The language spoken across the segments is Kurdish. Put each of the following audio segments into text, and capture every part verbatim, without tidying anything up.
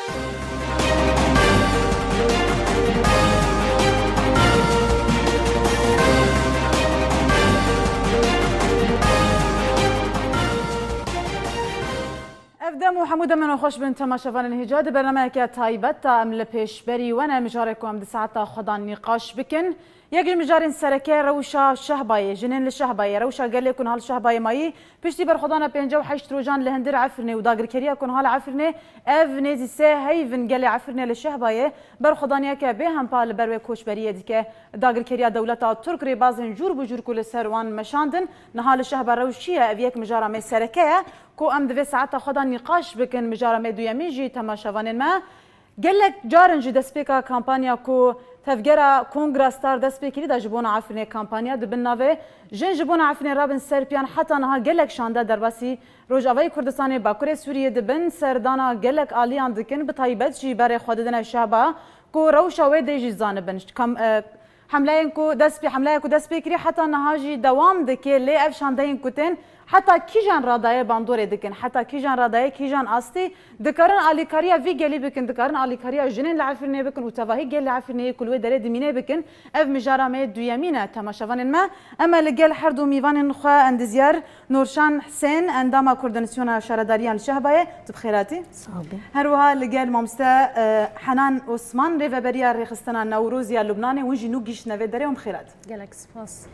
Ev dem û hemû demên xweş bin temaşevanên hêja di bernameyeke taybet de em li pêşberî we ne. Mijarê ku em di saeta xwe de nîqaş bikin. Yek ji mijarên sereke rewşa Şehbayê, jinên li Şehbayê, rewşa gelê ku niha li Şehbayê mayî, piştî berxwedana pêncî û heşt rojan li hundir Efrînê û dagirkeriya ku niha li Efrînê, ev nêzî sê heyv in gelê Efrînê li Şehbayê berxwedaniyeke bêhempa li ber wê koçberiyê dike. Dagirkeriya dewleta Tirk rêbazên jûr bi jûr ku li ser wan meşandin, niha li Şehba rewş çi ye? Ev yek mijara me sereke ye ku em di vê saeta xwe de nîqaş bikin. Mijara me duyemîn jî temaşevanên me, gelek carin ji destpêka kampanya ku Tevgera Kongra Star dest pê kirî de ji bona Efrînê kampanya di bin navê Jin ji bona Efrînê rabin ser piyan heta niha gelek şande derbasî Rojavayê Kurdistanê, Bakurê Sûriyê dibin, serdana gelek aliyan dikin, bi taybet jî berê xwe didine Şehba ku rewşa wê dê jî zanibin. Kam, e, hemleyên ku dest pê, hemleya ku dest pê kirî heta niha jî dewam dike, lê ev şandeyên ku tên heta kîjan radayê bandorê dikin, heta kîjan radayê, kîjan astî dikarin alîkariya vî gelî bikin, dikarin alîkariya jinên li Efrînê bikin û tevahî gelê Efrînê yê ku li wê derê dimîne bikin, ev mijara me yê duyemîn e temaşevanên me. Em e li gel her du mîvanên xwe endizyar Nurşan Husên, endama Koordînasyona Şaredariyan li Şehbayê, tu bi xêr hatî. Sağ ol. Her wiha li gel mamoste, e, Henan Osman, rêveberiya Rêxistina Newroz ya Lubnanê, hûn jî nû gihîştine vê derê, hûn bi xêr hatin. Gelek spas.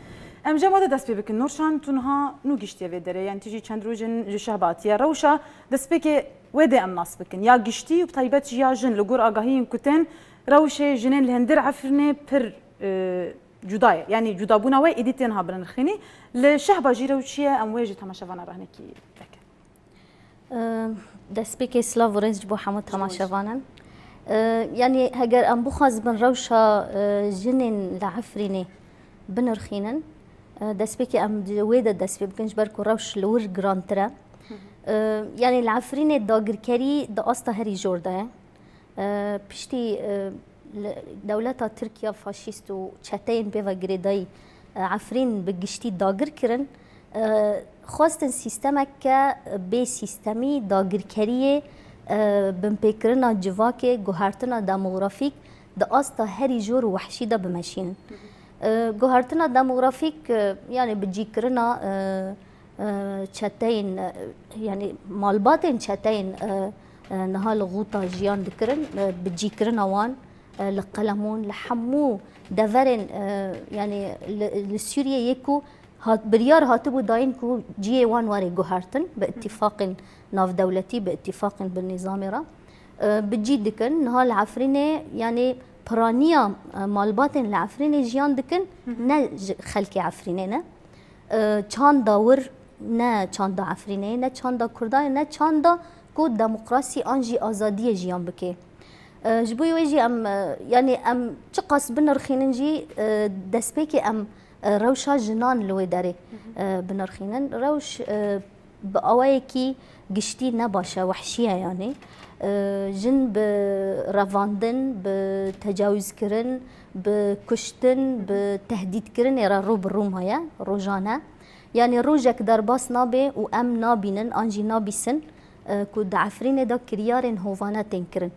Em ji we de dest pê bikin. Nurşan, tu niha nû gihîştiye vê derê, yanî tu jî çend roj in ji Şehba hatiye. Rewşa destpêkê wê dê em nas bikin. Ya giştî û bi taybet jî ya jin, li gor agahiyên ku tên, rewşê jinên li hundir Efrînê pir, e, cuda ye. Yanî cudabûna wê êdî tê niha binirxînî. Li Şehba jî rewş çi ye, em wê ji temaşevana re hinekî vekin. Destpêkê silav û rêz ji bo hemû temaşevanan. Yanî heger em bixwazibin rewşa, e, jinên li Efrînê binirxînin, e, destpêkê em di wê de dest pê bikin, ji ber ku rewş li wir girantir e. E, yanî li Efrînê dagirkerî di asta herî jor de ye. E, piştî, e, li, dewleta Tirk ya faşîst û çeteyên pê ve girêdayî, e, Efrîn bi giştî dagir kirin. E, xwestin sîstemeke bê sîstemî dagirkeriyê, e, binpêkirina civakê, guhertina demografîk di asta herî jor û wehşî de bimeşînin. E, guhertina demografîk, e, yanî bi cîkirina, e, e, çeteyên, e, yanî malbatên çeteyên, e, e, niha li Xûta jiyan dikirin, e, bi cîkirina wan, e, li Qelemûn, li hemû deverên, e, yanî li, li Sûriyeyê ku hat, biryar hatibû dayîn ku cihê wan were guhertin bi îtîfaqên navdewletî, bi îtîfaqên bi nîzamê re, e, bi cî dikin. Niha li Efrînê, yanî piraniya, e, malbatên li Efrînê jiyan dikin, ne ji xelkê Efrînê ne. E, çanda wir ne çanda Efrînê, ne çanda Kurdan e, ne çanda ku demokrasî an jî azadiyê jiyan bike. E, ji bo wê jî em, e, yanî em çiqas binirxînin jî, e, destpêkê em, e, rewşa jinan li wê derê, e, binirxînin. Rewş, e, bi awayekî giştî ne baş e, wehşî ye yanî. E, jin bi revandin, bi tecawizkirin, bi kuştin, bi tehdîtkirinê re rû bi rû maye rojane. Yanî rojek derbas nabe û em nabînin an jî nabîsin, e, ku di Efrînê de kiryarên hovane tên kirin.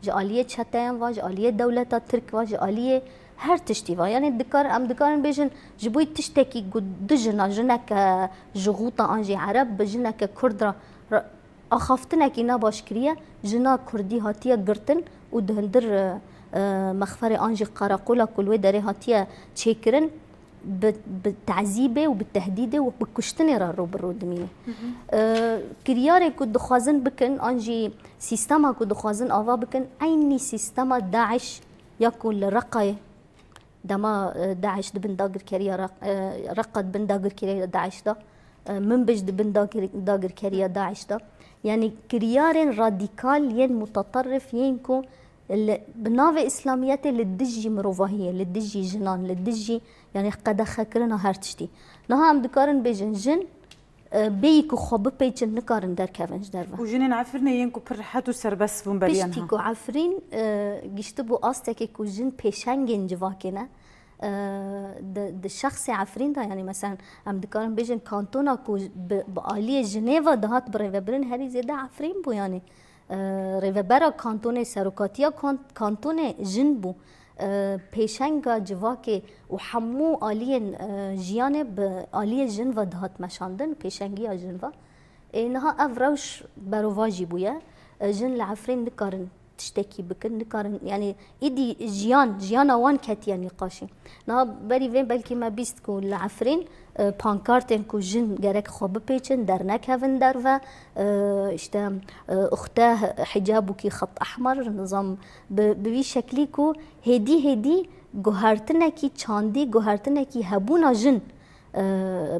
Ji aliyê çeteyan ve, ji aliyê dewleta Tirk ve, ji aliyê her tiştî ve. Yanî dikar, em dikarin bêjin, ji bo tiştekî ku du jina, jineke ji Xûta an jî Ereb bi jineke Kurd re, re, axaftinekî nebaş kiriye, jina Kurdî hatiye girtin û di hundir, e, e, mexferê an jî qereqola ku li wê derê hatiye çêkirin, bi, bi tezîbê û bi tehdîdê û bi kuştinê re rû bi rû dimîne. E, kiryarê ku dixwazin bikin, an jî sîstema ku dixwazin ava bikin, eynî sîstema DAIŞ ya ku li Reqayê, dema, e, DAIŞ di bin dagirkeriya Req-, e, Reqa di bin dagirkeriya DAIŞ de, e, Minbij di bin dagir-, dagirkeriya DAIŞ de. Yanî kiryarên radîkal yên mutaterrif yên ku li, bi navê Îslamiyetê li dijî mirovahiyê, li dijî jinan, li dijî, yanî qedexekirina her tiştî. Niha em dikarin bêjin jin, e, bêyî ku xwe bipêçin nikarin derkevin ji derve. Û jinên Efrînê yên ku pir rehet û serbest bûn beriya niha. Piştî ku Efrîn, e, giştibû astekê ku jin pêşengên civakê ne, e, di, di şexsê Efrîn de, yanî meselen em dikarin bêjin kantona ku bi, bi aliyê Jinêva dihat birêvebirin herî zêde Efrîn bû yanî. Rêvebera kantonê, serokatiya kan-, kantonê jin bû. Pêşenga civakê û hemû aliyên, e, jiyanê bi aliyê jin ve dihat meşandin, pêşengiya jin ve. Ê, niha ev rewş berovajî bûye. E, jin li Efrîn nikarin tiştekî bikin, nikarin, yani, îdî jiyan, jiyana wan ketiye nîqaşî. Niha berî vê belkî me bîst ku li Efrîn, e, pankartên ku jin gerek xwe bipêçin, dernekevin derve, e, işte, e, uxte hicabûkî xet ehmer, nizam bi, bi vî şeklî ku hêdî hêdî guhertinekî çandî, guhertinekî hebûna jin, e,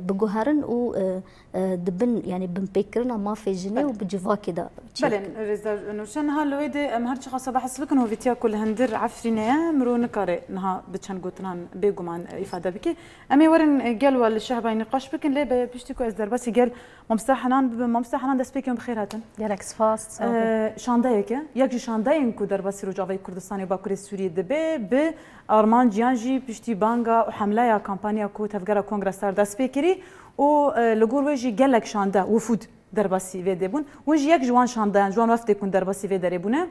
biguherin û, e, e, di bin, yani binpêkirina mafê jinê û bi civakê de çêbikin. Belê, rêzdar Nûrşen, niha li wê de em her çiqas behs bikin, hovîtiya ku li hundir Efrînê ye, mirov nikare niha bi çend gotinan bêguman, e, îfade bike. Em ê werin, e, gel we li Şehbayê nîqaş bikin, lê be piştî ku ez derbasî gel Mamoste Henan bibim. Mamoste Henan, destpêkê hûn bi xêr hatin. Gelek spas, sağ olun. E, şandeyeke, yek ji şandeyên ku derbasî Rojavayê Kurdistanê û Bakurê Sûriyê dibe, bi armanciyan jî piştî banga û hemleya kampanya ku Tevgera Kongre Star dest pê kirî û, e, li gor wê jî gelek şande, wifûd derbasî vê dê bûn. Hûn jî yek ji wan şandeyan, ji wan wefdê ku derbasî vê derê bûne.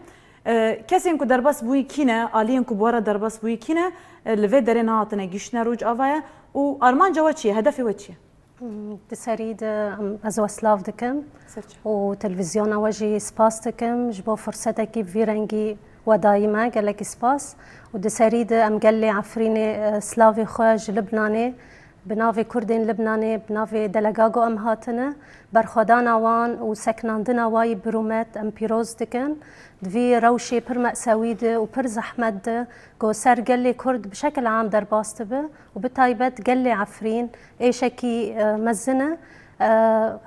E, kesên ku derbas bûyî kî ne, aliyên ku bi we re derbas bûyî kî ne, e, li vê derê nehatine gihîştine Rojavayê û armanca we çi ye, hedefê we çi ye? Hmm, di serî de, em, ez we silav dikim. Ser çav. Û televîzyona we jî spas dikim ji bo firsetekî bi vî rengî we dayî me, gelekî spas. Û di serî de em gelê Efrînê, e, silavê xwe ji Libnanê, bi navê Kurdên Libnanê, bi navê delega ku em hatine, berxwedana wan û seknandina wa yî bi rûmet em pîroz dikin. Di vî rewşê pir mesewî de û pir zehmet de ku ser gelê Kurd bi şekil am derbas dibe û bi taybet gelê Efrîn êşekî, e, mezin e. E,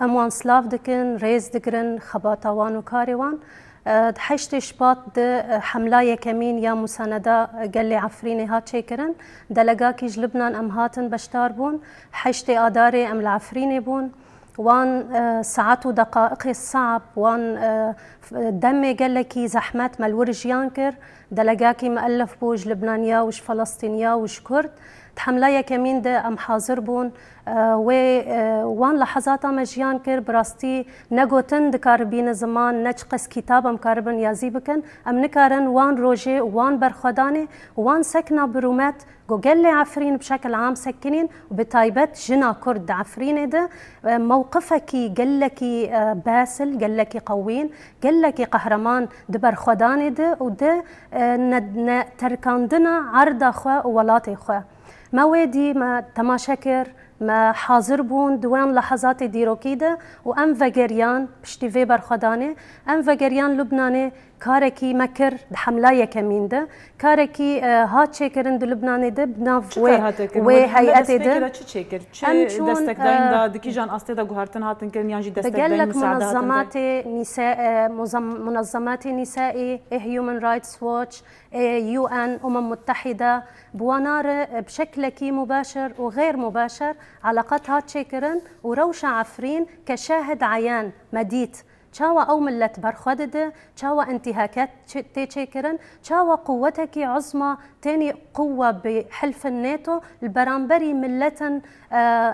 em wan silav dikin, rêz digirin, xebata wan û karê wan. E, di heştê Şibat de, e, hemla yekemîn ya musaneda, e, gelê Efrînê hat çêkirin. Delegakî ji Libnan em hatin beşdar bûn. Heştê Adarê em li Efrînê bûn. Wan, e, saet û deqaiqê sab, wan, e, f-, demê gelekî zehmet me li wir jiyan kir. Delegakî muellef bû ji Libnaniya û ji Felestîniya û ji Kurd. Di hemla yekemîn de em hazir bûn. E, wê, e, wan lehezata me jiyan kir, bi rastî ne gotin dikare bîne ziman, ne çiqas kîtab em karibin yazî bikin. Em nikarin wan rojê, wan berxwedanê, wan sekna bi rûmet, ku gelê Efrîn bi şekil am sekinîn û bi taybet jina Kurd di Efrînê de, e, mewqifekî gelekî, e, basil, gelekî qewîn, gelekî qehreman di berxwedanê de û di, e, ne, ne terkandina erda xwe û welatê xwe. Me wê dî, me temaşe kir, me hazir bûn di wan lehezatê dîrokî de û em vegeriyan piştî vê berxwedanê, em vegeriyan Lubnanê, karekî me kir di hemla yekemîn de, karekî, e, hat çêkirin di Lubnanê de bi nav wê, wê heyetê de. Çi kar hate kirin? Hemle destpêkê de çi çêkir? Çi destek dayîn da, e, di kîjan astê de guhertin hatin kirin yan jî destek dayîn, musaade hatin kirin? Bi gelek munezematê nîse-, e, muzem-, munezematê nîsaî, ê Human Rights Watch, ê U N, Umem Muttehîde, bi wana re, e, bi şeklekî mubaşir û xeyr mubaşir eleqat hat çêkirin û rewşa Efrîn ke şahid eyan me dît. Çawa ew millet berxwe dide, çawa intîhaket çê-, tê çêkirin, çawa quwetekî uzma tenê quwe bi hilfin NATO li beramberî milletin, e,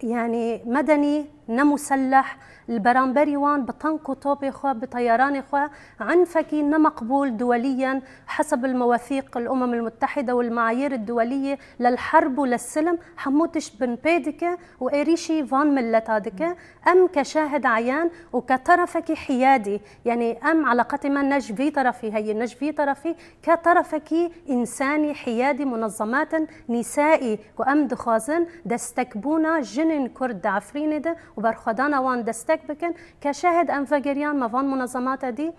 yanî medenî, ne muselleh, li beramberî wan bi tank û topê xwe, bi teyaranê xwe, unfekî ne meqbûl duweliyen, heseb el mewethîq el Umem el Muttehide û el meayîr el duweliyê lel herb û lel silm, hemû tişt binpê dike û êrîşî van milleta dike. Em ke şahid eyan û ke terefekî hiyadî, yanî em eleqetê me ne ji vî terefî heye, ne ji vî terefî, ke terefekî însanî, hiyadî, munezematin nîsaî ku em dixwazin destekbûna jinên Kurd di Efrînê de û berxwedana wan destek bikin, ke şahid em vegeriyan, me van munezemata dî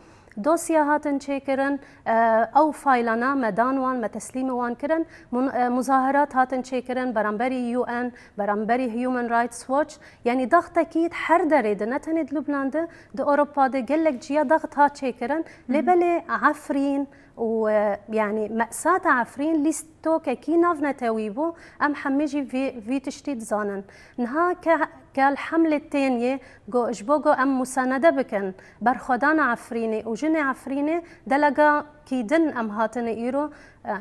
dosya hatin çêkirin, e, ew faylana me dan wan, me teslîmê wan kirin, mun-, e, muzaherat hatin çêkirin beramberî U N, beramberî Human Rights Watch, yanî daxtekî her derê de, ne tenê di Lubnan de, di Ewropa de gelek ciya daxt hat çêkirin, lê belê Efrîn û, e, yanî mesata Efrîn lîstokekî navnetewî bû, em hemî jî vî, vî tiştî dizanin. Niha ke, ke li Hemlê tên yê, go, ji bo go em musanede bikin berxwedana Efrînê û jinê Efrînê, delegakî din em hatine îro,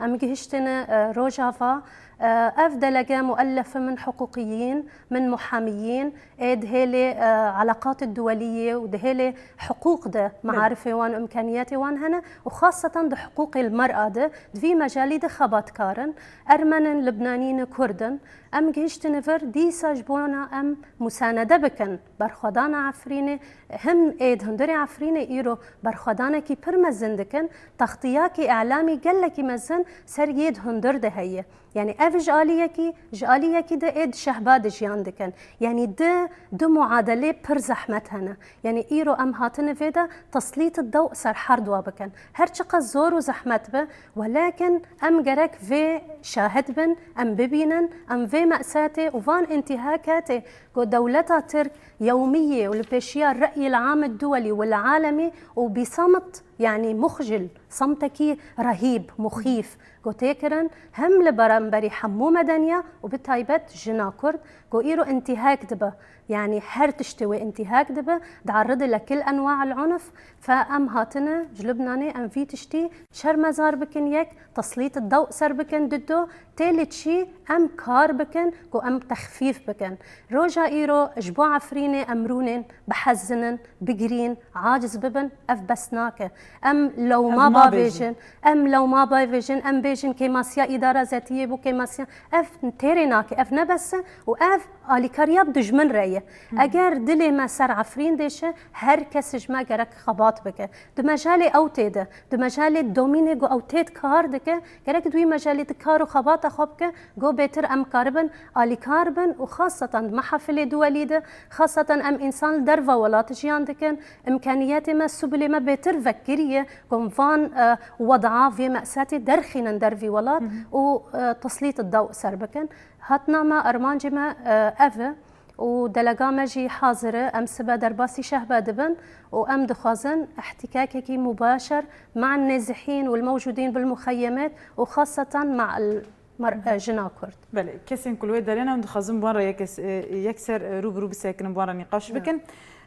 Em gihiştine, e, Rojava, e, ev delege muellefe min huquqiyîn, min muhamiyîn, ê dihêlê, e, eleqatê duweliyê û dihêlê hiqûq de Belê. Mearifê wan û imkaniyetê wan hene û xaseten di hiqûqê mer'a de di vî mecelî de xebatkar in. Ermen in, Libnanî ne, Kurd in. Em gihiştine vir, dîsa ji bona em musanede bikin berxwedana Efrînê, him ê di hundirê Efrînê îro berxwedanekî pir mezin dikin, textiyakî îlamî gelekî mezin ser yê di hundir de heye. Yanî ev ji aliyekî, ji aliyekî de ê di şehba de jiyan dikin. Yanî di, du muadelê pir zehmet hene. Yanî îro em hatine vê de teslît dew ser her dua bikin. Her çiqas zor û zehmet be, welakin em gerek vê şahid bin, em bibînin, em vê me'setê û van întîhakatê ku dewleta Tirk yewmî yê û li pêşiya re'yil am ed-duwelî wel alemî û bi semt, yanî muxjil, semtekî rehîb, muxîf, ku tê kirin, him li beramberî hemû medeniya û bi taybet jina Kurd, ku îro întîhak dibe. Yanî her tiştê wê întîhak dibe, di'erride li kil enwa'il unf, fe em hatine ji Libnanê em vî tiştî şermezar bikin yek, teslît dew ser bikin dido, tê li çî em kar bikin ku em texfîf bikin. Roja îro ji bo Efrînê em rûnên, bihezinin, bigirîn, aciz bibin, ev bes nake. Em lewma Ev nabêjin. bavêjin, em lewma bavêjin, em bêjin kêmasiya îdara zetiyê bû, kêmasiya, ev têrê nake, ev ne bes e û ev alîkariya bi dijmin re ye. Hı. Eger dilê me ser Efrîn dêşe, her kes ji me gerek xebat bike. Di mejalê ew tê de, di mejalê domînê ku ew tê kar dike, gerek di wî mejalê di kar û xebata xwe bike, ku bêtir em karibin alîkar bin û xaseten di mehafilê duwelî de, xaseten em însan li derva welat jiyan dikin, imkaniyetê me, subulê me bêtir vekirî ye, ku em van, e, weda vê me'setê derxînin dervî welat Hı hı. û, e, teslît dew ser bikin. Hatina me, armancê me, e, ev e û delega me jî hazir e. Em sibe derbasî şehbe dibin û em dixwazin ihtîkakekî mubaşer ma'an nêzihîn wal mewcûdîn bil muxeyemet û xaseten ma'al mer-, e, jina Kurd. Belê, kesên ku li wê derê ne, em dixwazin bi wan re yekes-, e, yekser, e, rû bi rû bisekinin, bi wan re nîqaş Ya. bikin.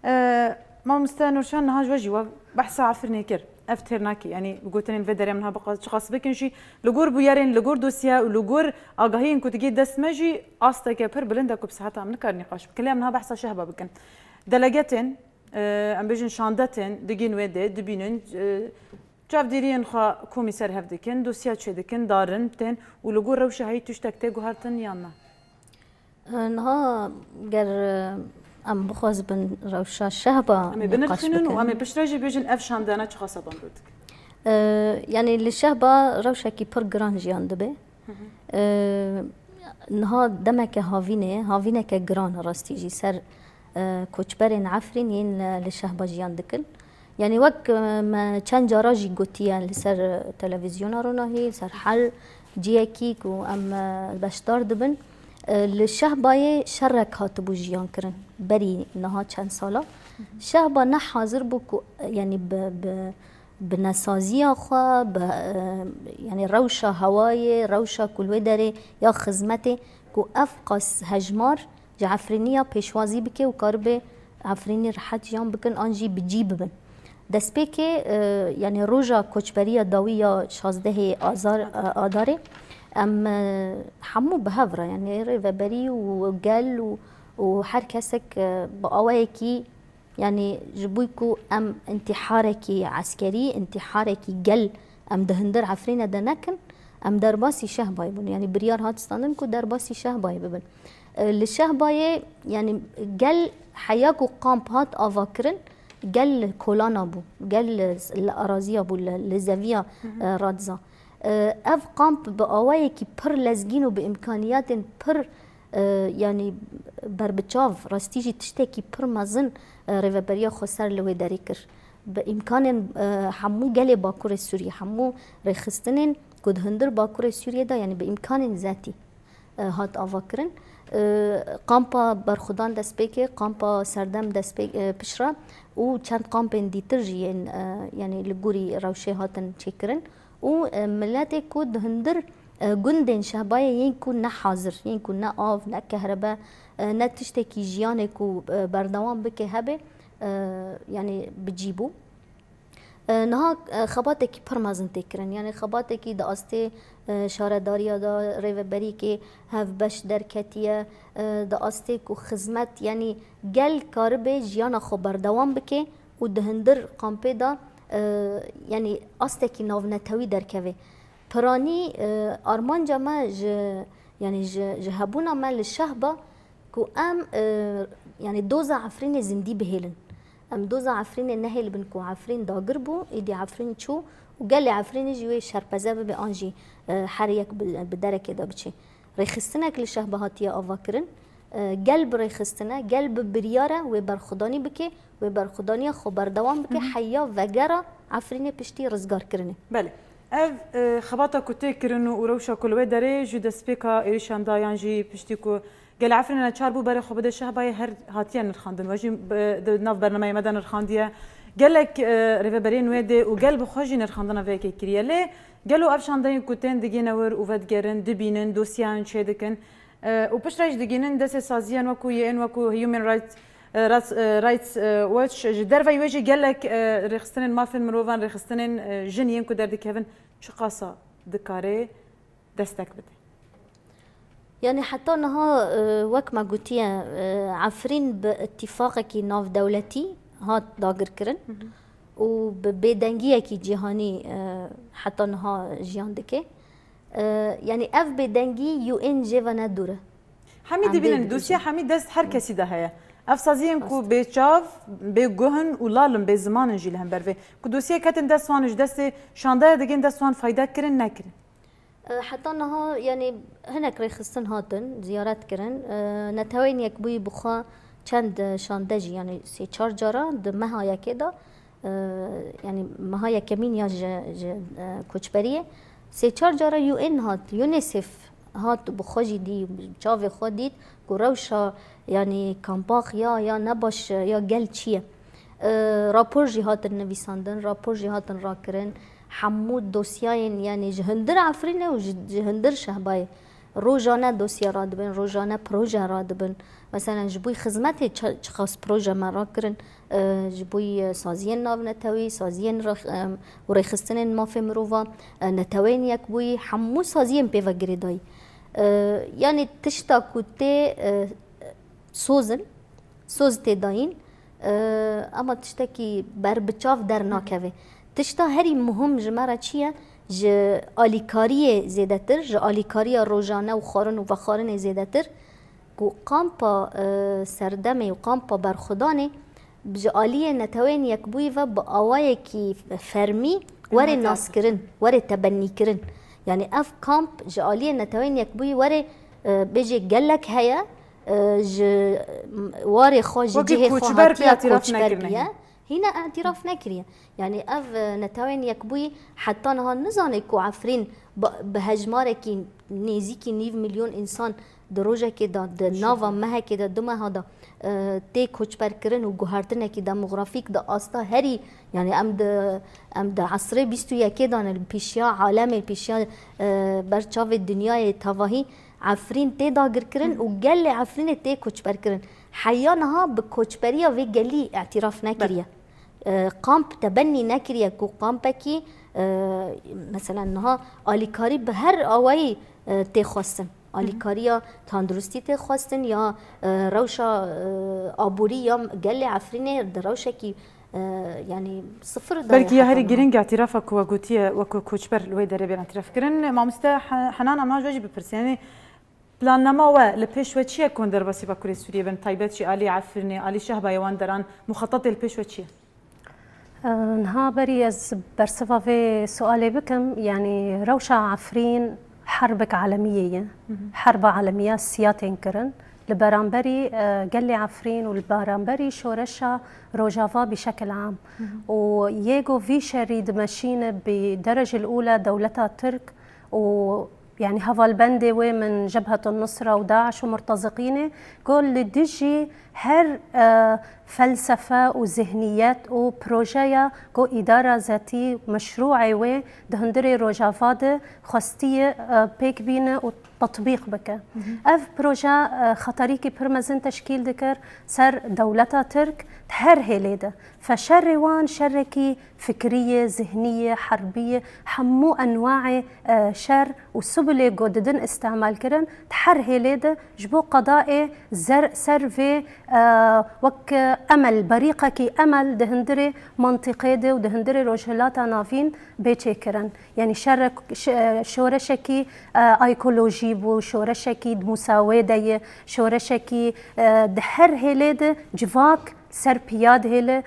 E, Mamoste Nurşan, niha ji we jî we behsa Efrînê kir. Ev têr nake, yanî bi gotinên vê derê em niha biqa-, çiqas bikin jî, li gor bûyerên, li gor dosya û li gor agahiyên ku digê dest me jî asteke pir bilind e ku bi seheta em nikarin nîqaş bikin. Lê em niha behsa şehba bikin. Delegetên, e, em bêjin şandetên digihên wê dê, dibînin, e, çavdêriyên xwe komî ser hev dikin, dosya çêdikin, darin tên û li gor rewşa heyî tiştek tê guhertin yan na? Niha ger, e, em bixwazibin rewşa şehba Em ê nîqaş binirxînin û bikin. em ê piştre jî bêjin ev şandana çiqas e bandor dikin. E, yanî li şehba rewşekî pir giran jiyan dibe. Hı hı. E, niha demeke havînê, havîneke giran e rastî jî ser, e, koçberên Efrîn yên, e, li şehba jiyan dikin. Yanî wek, e, me çend cara jî gotiye li ser, e, televîzyona ronahî, li ser her ciyekî ku em, e, beşdar dibin, e, li Şehbayê şerek hatibû jiyan kirin berî niha çend sala. Hı hı. Şehba ne hazir bû ku, e, yanî bi, bi, bi nesaziya xwe, bi, e, yanî rewşa hewayê, rewşa ku li wê derê ya xizmetê ku ev qas hejmar ji Efrîniya pêşwazî bike û karibe Efrînî rehet jiyan bikin an jî bi cî bibin. Destpêkê, e, yanî roja koçberiya dawî ya şazdehê Azar, e, Adarê, em, e, hemû bi hev re, yanî rêveberî û gel û, û her kesek, e, bi awayekî, yanî ji bo ku em întîharekî eskerî, întîharekî gel em di hundir Efrîne de nekin, em derbasî Şehbayê bûn. Yanî biryar hat standin ku derbasî Şehbayê bibin. E, li Şehbayê, yanî gel heya ku kamp hat avakirin, gel li kolana bû, gel li, li araziya bû, li, li zeviya, Hı hı. e, radiza. E, ev kamp bi awayekî pir lezgîn û bi îmkaniyetên pir, e, yanî berbiçav, rastî jî tiştekî pir mezin, e, Rêveberiya Xweser li wê derê kir. Bi îmkanên, e, hemû gelê Bakurê Sûriyê, hemû rêxistinên ku di hundir Bakurê Sûriyê de, yanî bi îmkanên zetî, e, hat avakirin. E, kampa Berxudan destpêkê, kampa Serdem destpê-, e, piştre û çend kampên dîtir jî yên, e, yanî li gorî rewşê hatin çêkirin û, e, miletê ku di hundir, e, gundên Şehbayê yên ku ne hazir, yên ku ne av, ne kehrebe, e, ne tiştekî jiyanê ku, e, berdewam bike hebe, e, yanî bi cî bû. E, niha, e, xebatekî pir mezin tê kirin. Yanî xebatekî di astê, e, şaredariya de rêveberiyekê hevbeş derketiye, e, di astê ku xizmet, yanî gel karibe jiyana xwe berdewam bike û di hundir kampê de, e, yanî astekî navnetewî derkeve. Piranî, e, armanca me ji, yanî ji, ji hebûna me li Şehba ku em, e, yanî doza Efrînê zindî bihêlin. Em doza Efrînê nehêlibin ku Efrîn dagir bû, îdî Efrîn çû û gelê Efrînê jî wê şerpeze bibe an jî, e, her yek bi, bi derekê de biçe. Rêxistinek li Şehba hatiye avakirin. E, gel bi rêxistine, gel bi biryare wê berxwedanî bike, wê berxwedaniya xwe berdewam bike, Hı hı. heya vegera Efrînê piştî rizgarkirinê. Belê. Ev, e, xebata ku tê kirin û rewşa ku li wê derê ji destpêka êrişan da yan jî piştî ku gel Efrînê neçar bû berê xwe bide Şehbayê her hatiye nirxandin. We jî bi, di nav bernameya me de nirxandiye. Gelek, e, rêveberiyên wê dê û gel bi xwe jî nirxandina vê yekê kiriye. Lê gelo ev şandeyên ku tên digihîne wir û vedigerin, dibînin, dosyeyan çêdikin, e, û piştre jî digihînin destê saziyên wekû Y N, wekû Human Rights, e, Rights, e, Rights, e, Watch, ji derveyî wê jî gelek, e, rêxistinên mafên mirovan, rêxistinên, e, jin yên ku derdikevin çiqasa dikare destek bide? Yanî heta niha, e, wek me gotiye, e, Efrîn bi îtîfaqekî navdewletî hat dagirkirin Hı hı. û bi bêdengiyekî cîhanî, e, heta niha jiyan dike. E, yanî ev bêdengî U N jê ve ne dûr e. Hemî Em dibînin, dê dosya bibînin. hemî dest her kesî de heye. Ev saziyên ku Rast. bê çav, bê guh in û lal in, bê ziman in jî li hember vê. Ku dosyayek ketin dest wan, ji destê şandeya digên dest wan fayda kirin, nekirin. E, heta niha, yanî hinek rêxistin hatin, ziyaret kirin. E, Neteweyên Yekbûyî bi xwe çend şande jî, yanî sê çar cara di meha yekê de, e, yanî meha yekemîn ya ji, ji, e, koçberiyê, sê çar cara U N hat, UNICEF hat bi xwe jî dî, çavê xwe dît ku rewşa, yanî kampax ya, ya nebaş ya gel çi ye. E, rapor jî hatin nivîsandin, rapor jî hatin rakirin. Hemû dosyayên, yanî ji hundir Efrînê û ji, ji hundir Şehbayê rojane dosye radibin, rojane proje radibin. Meselen, ji bo xizmetê çi-, çiqas proje me rakirin, e, ji bo, e, saziyên navnetewî, saziyên rex-, em, û rêxistinên mafê mirovan, e, Neteweyên Yekbûyî, hemû saziyên pê ve girêdayî. E, yanî tişta ku tê, e, soz in, soz tê dayîn, e, ama tiştekî berbiçav dernakeve. Tişta herî muhim ji me re çi ye? Ji alîkariyê zêdetir, ji alîkariya rojane û xwarin û vexwarinê zêdetir, ku kampa, e, serdemê û kampa berxwedanê ji aliyê Neteweyên Yekbûyî ve bi awayekî fermî were Minnetdar. naskirin, were tebennîkirin. Yanî ev kamp ji aliyê Neteweyên Yekbûyî were, e, bêjê gelek heye, e, ji, m-, warê xwe, ji Wekî cihê xwe koçber pê hatiye îtiraf koçber nekirine bûye. hîn. Hîne îtiraf nekiriye. Yanî ev, e, Netewên Yekbûyî heta niha nizane ku Efrîn bi, bi hejmarekî nêzîkî nîv milyon însan di rojekê de, di Şû. nava mehekê de, du meha de, e, tê koçberkirin û guhertinekî demografîk di asta herî, yanî em di, em di esrê bîst û yekê de ne, li pêşiya alemê, pêşiya, e, ber çavê dinyayê tevahî Efrîn tê dagirkirin Hı. û gelê Efrînê tê koçberkirin. Heya niha bi koçberiya vê gelî îtiraf nekiriye. Belê. E, kamp tebennî nekiriye ku kampekî, e, meselen niha alîkarî bi her awayî, e, tê xwestin. Hı hı. Alîkariya tanduristî tê xwestin ya, e, rewşa, e, aborî ya gelê Efrînê di rewşekî, e, yanî sifir de Belkî ya herî heta niha. girîng îtirafa ku we gotiye wekû koçber li wê derê bên îtiraf kirin. Mamoste He-, Henan, em niha ji we jî bipirsin. Yanî plannama we li pêş we çi ye ku hûn derbasî Bakurê Sûriyê bin, taybet jî alî Efrînê, alî Şehbayê wan deran, muxetetê li pêş we çi ye? Niha berî ez bersiva vê sualê bikim, yanî rewşa Efrîn herbek alemiyê ye. Hı hı. Herba alemiya siya tên kirin. Li beramberî, e, gelê Efrîn û li beramberî şoreşa Rojava bi şekil am. Hı hı. Û yê ku vî şerî dimeşîne bi derecil ûla dewleta Tirk û Yanî hevalbendê wê min Jebhetun Nusra û DAIŞ û murteziqînê ku li dijî her, e, felsefe û zihniyet û projeya ku îdara zetî meşrûê wê di hundirê Rojava de xwestiye, e, pêk bîne û tatbîq bike. Ev proje, e, xeterîkî pir mezin teşkîl dikir ser dewleta Tirk di her hêlê de. Fe şerê wan şerekî fikrî ye, zihnî ye, herbî ye, hemû enwaê, e, şer û subulê ku didin îstemal kirin, di her hêlê de ji bo qedayê zer-, ser vê, e, wek emel, berîqekî emel di hundirê mantîqê de û di hundirê Rojhilata Navîn bê çêkirin. Yanî şerek-, ş-, şoreşekî, e, ekolojî bû, şoreşekî di musawê de ye, şoreşekî, e, di her hêlê de civak ser piya dihêle,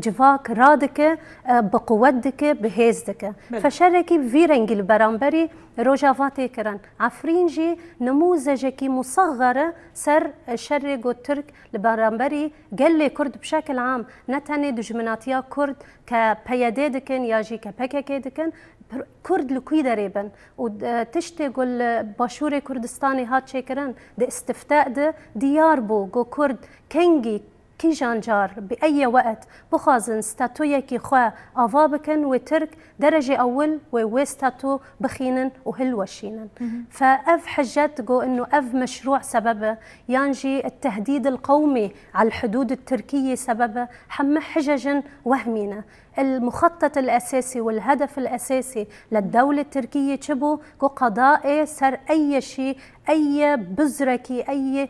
civak radike, e, bi quwet dike, bi hêz dike. Belê. Fe şerekî vî rengî li beramberî Rojava tê kirin. Efrîn jî nimûzecekî musexxer e ser, e, şerê ku Tirk li beramberî gelê Kurd bi şekil am, ne tenê dijminatiya Kurd ke P Y D dikin ya jî ke P K K dikin, pir-, Kurd li kû derê bin û, e, tiştê ku li Başûrê Kurdistanê hat çêkirin, di îstifte de diyar bû ku Kurd kengî, kîjan car, bi eyê weqt bixwazin statuyekî xwe ava bikin, wê Tirk derecê ewil wê wê statu bixînin û hilweşînin. Fe ev hijet ku inu ev meşrû sebeb e, yan jî tehdîd el qewmî el hudûd Tirkiyê sebeb e, heme hijejin wehmî ne. El muxettet el esasî û el hedef el esasî le dewlet Tirkiyê çi bû? Ku qedayê ser ey yeşî, ey buzrekî, ey, e,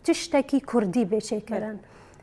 tiştekî Kurdî bê çêkirin.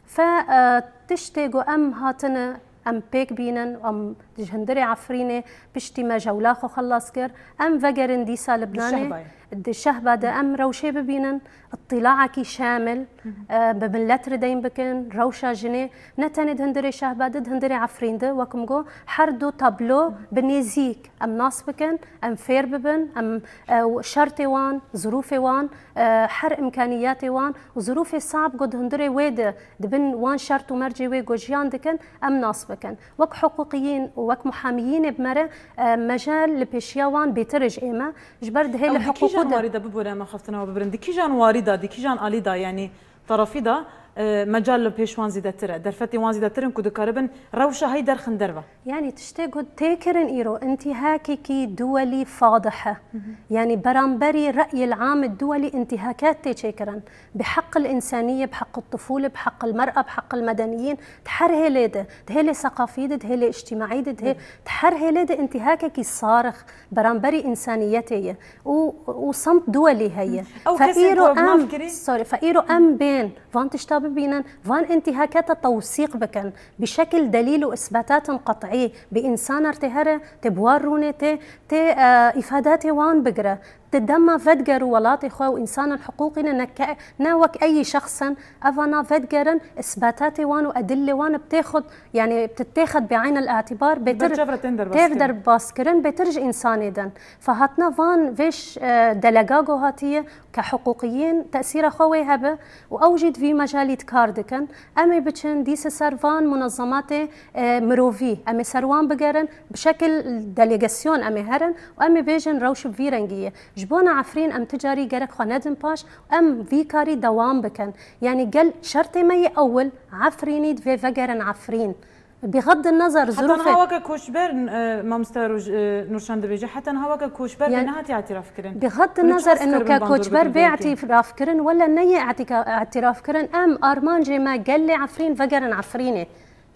Fe, e, tiştê ku em hatine, em pêk bînin, em ji hundirê Efrînê piştî me jewla xwe xelas kir, em vegerin dîsa Libnanê. Şehba ye. Di Şehba de em rewşê bibînin, îtîlaekî şamil, e, bi milet re deyn bikin, rewşa jinê, ne tenê di hundirê Şehba de, di hundirê Efrîn de, wek min got, her du tablo bi nêzîk em nas bikin, em fêr bibin, em, e, şertê wan, zirûfê wan, e, her îmkaniyetê wan û zirûfê sab ku di hundirê wê de dibin wan şert û mercê wê ku jiyan dikin, em nas bikin. Wek hiqûqiyîn û wek muhamiyînê bi me re, e, mejal li pêşiya wan bêtir e ji ême, ji ber dihê li Ew di kîjan hiqûqû de warî de bibore em axaftina we bibirin? Di kîjan warî de, di kîjan alî de, yanî terefî de, e, mecal li pêş wan zêdetir e? Derfetê wan zêdetir in ku dikaribin rewşa heyî derxin derve? Yanî tiştê ku tê kirin îro, întîhakekî duwelî fadih e. Yanî beramberî reyil am duwelî întîhakat tê çêkirin. Bi heq el însaniyê, bi heq el tifûle, bi heq el mer'a, bi heq el medeniyîn, di her hêlê de, di hêlê seqafî de, di hêlê îctîmaî de, di hê-, di her hêlê de întîhakekî sarix beramberî însaniyetê ye. Û, û semt duwelî heye. Ew Fe kesên îro ku em, maf kirî? Sorry, fe îro em bên, van tişta bibînin, van întîhakata tewsîq bikin, bi şekil delîl û îsbatatin qet'î, bi însaner tê here, tê bi wan rûnê tê, tê, e, îfadatê wan bigire. Ti dema vedigeru welatê xwe û însanan hiqûqî ne, ne ke-, ne wek eyî şexsin, evana vedigerin, îsbatatê wan û edillê wan bi têxud, yanî ti têxed bi eyn el-îtîbar, bêtir Berçav re tên derbas têr kirin. Derbas kirin, bêtir ji însanê din. Fe hatina van vê ş-, e, delega ku hatiye, ke hiqûqiyên tesîra xwe wê hebe û ew jî di vî mejalî di kar dikin. Em ê biçin dîse ser van munezematê, e, mirovî, em ê ser wan bigerin, bi şekil delegasyon em ê herin û em ê bêjin rewş bi vî rengî ye. Ji bona Efrîn em ti carî gerek xwe nedin paş û em vî karî dewam bikin. Yanî gel şertê me yê ewil Efrînî divê vegerin Efrîn. Bixed nezer Heta zirûfê niha weke koçber, e, mamoste Roj-, e, Nurşan dibêje, heta niha weke koçber Yani, bê nehatiye îtîrafkirin. Bixed Hûn nezer çiqas inu dikare ke bin bandor koçber bikin bê vê yekê? Îtîrafkirin, wele neyê îtîka-, îtîrafkirin. Em armancê me gelê Efrîn vegerin Efrînê.